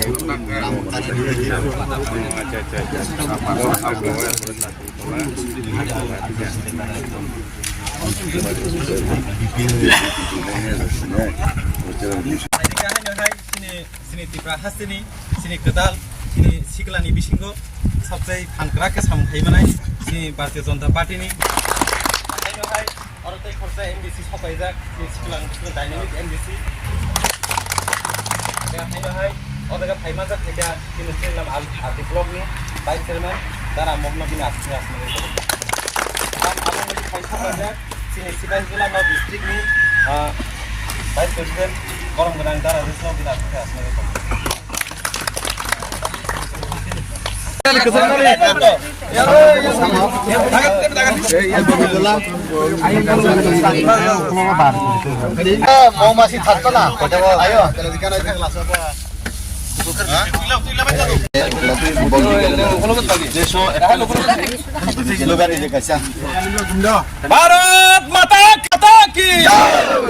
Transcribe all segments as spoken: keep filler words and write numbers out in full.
Chini Tripura hasteni, chini kwtal, chini siklani bisingo sabjai phan kwrak khe samung khai manai, chini Bharatiya Janata Party ni. Haino hai, oro tei khoroksa M D C sopaijak, chini siklang, siklang dynamic M D C. Haino hai, o jaga phai manjak khaikha, chini Srilam Al-, Aldi block ni vice chairman, Dara Mogno bini aswk aswk. Chini Sipahijola North District ni, ah, Vice President, Borom Gwnang Dara Jesno bini aswk aswk. Mau masih satu lah, ayo. Bharat Mata Mata ki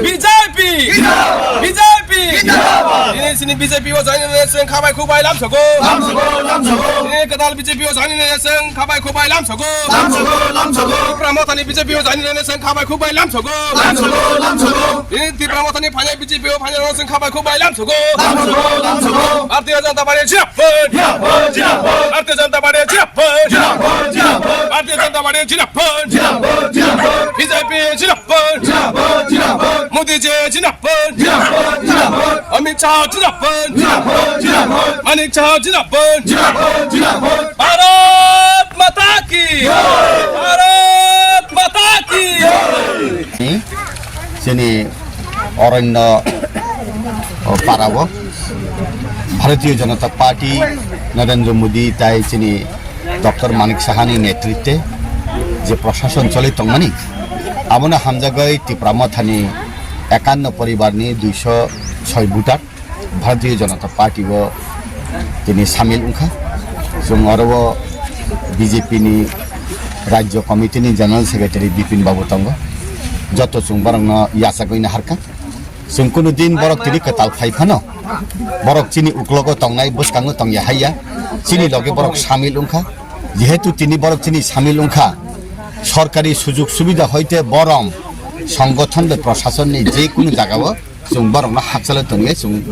B J P, B J P. Ini sini B J P o join ni seng khabai khubai lam soko. Ini kadal B J P o join ni seng khabai khubai lam soko. Tipra Motha ni B J P o join ni seng khabai khubai lam soko. Ini Tipra Motha ni phanya B J P o phanya seng khabai khubai lam soko. Bharatiya Janata Party Bharatiya Janata Party Jindabad! Bharatiya Janata Party Jindabad! Jindabad! Jindabad! Jindabad! Jindabad! B J P Jindabad! Jindabad! Jindabad! Modi ji Jindabad! Jindabad! Jindabad! Amit Shah Jindabad! Jindabad! Jindabad! Manik Saha Jindabad! Jindabad! Jindabad! Bharat Mata ki! Jai! Bharat Mata ki! Jai! Chini Oranya, o, parao Bharatiya Janata Party, Narendra Modi tai chini Doctor Manik Saha ni netritwe je prashason choli tongmani, abono hamjagwi Tipra Mothani ekanno poribar ni duiso soi voter Bharatiya Janata Party o tini samil wngkha. Chwng oro o B J P ni Rajya Committee ni General Secretary Bipin Babu tongo. Joto chwng borokno yachagwi naharkha. Chwng kunu din borok tini kwtal phai phano, borok chini uklogo tongnai, bwskango tongya haiya, chini loge borok samil wngkha. Jehetu tini borok chini samil wngkha, sorkari sujug subida hoite borom, songgothon bai prashason ni je kunu jagao chwng borokno hakchalo tongwi chwng